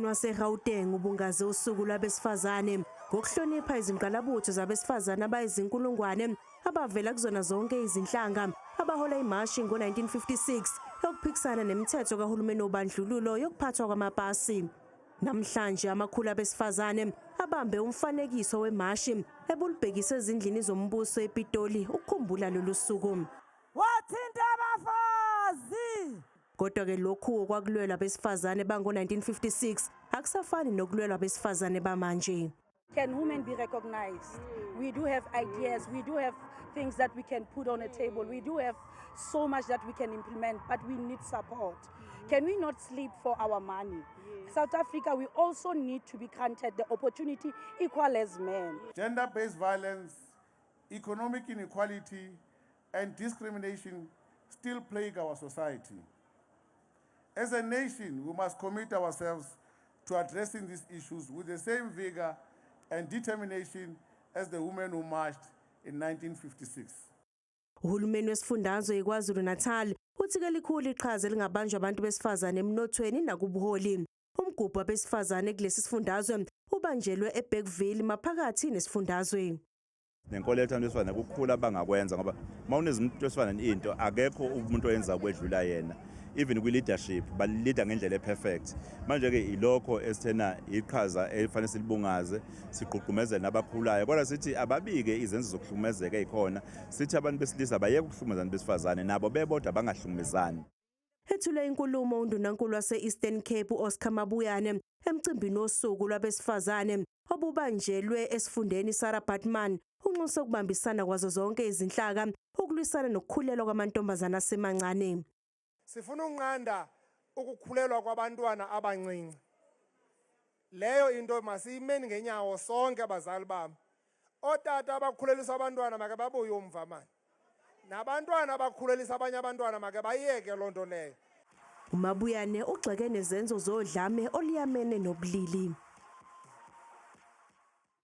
Uhulumeni waseGauteng ubungaze usuku lwabesifazane ngokuhlonipha izingqalabutho zabesifazane abayizinkulungwane abavela kuzona zonke izinhlanga abahola imashi ngo-1956 yokuphikisana nemithetho kahulumeni wobandlululo yokuphathwa kwamapasi. Namhlanje amakhulu abesifazane abambe umfanekiso wemashi ebulubhekise ezindlini zombuso ePitoli ukukhumbula lolu suku. Wathinta abafazi. Kodwa-ke lokhu okwakulwelwa abesifazane bango-1956 akusafani nokulwelwa abesifazane bamanje. Can women be recognized? We do have ideas, we do have things that we can put on a table, we do have so much that we can implement, but we need support. Can we not sleep for our money? South Africa, we also need to be granted the opportunity equal as men. Gender based violence, economic inequality, and discrimination still plague our society. As a nation, we must commit ourselves to addressing these issues with the same vigor and determination as the women who marched in 1956. Uhulumeni wesifundazwe iKwaZulu Natal uthi ke likhulu iqhaza elingabanjwa abantu besifazane emnothweni nakubuholi. Umgubho wabesifazane kulesi sifundazwe ubanjelwe eBergville maphakathi nesifundazwe. Nenkolelo abantu besifazane kukhulu abangakwenza, ngoba uma unezimuntu wesifazane into akekho umuntu oyenza kwedlula yena, even kwi-leadership balida ngendlela e-perfect. Manje-ke ilokho esithena iqhaza elifanele silibungaze, sigqugqumezele nabakhulayo, kodwa sithi ababike izenzo zokuhlukumezeka ey'khona. Sithi abantu besilisa bayeke ukuhlukumeza abantu besifazane, nabo bebodwa bangahlukumezani. Ethule inkulumo uNdunankulu wase-Eastern Cape uOscar Mabuyane emcimbini wosuku lwabesifazane obubanjelwe esifundeni Sarah Baartman, unxuse ukubambisana kwazo zonke izinhlaka ukulwisana nokukhulelwa kwamantombazana asemancane. Sifuna ukunqanda ukukhulelwa kwabantwana abancinci. Leyo into masiyimeni ngenyawo sonke, abazali bami. Ootata abakhulelisa abantwana make babuye umva mani. Nabantwana abakhulelisa abanye abantwana make bayeke loo nto leyo. UMabuyane ugxeke nezenzo zodlame oluyamene nobulili.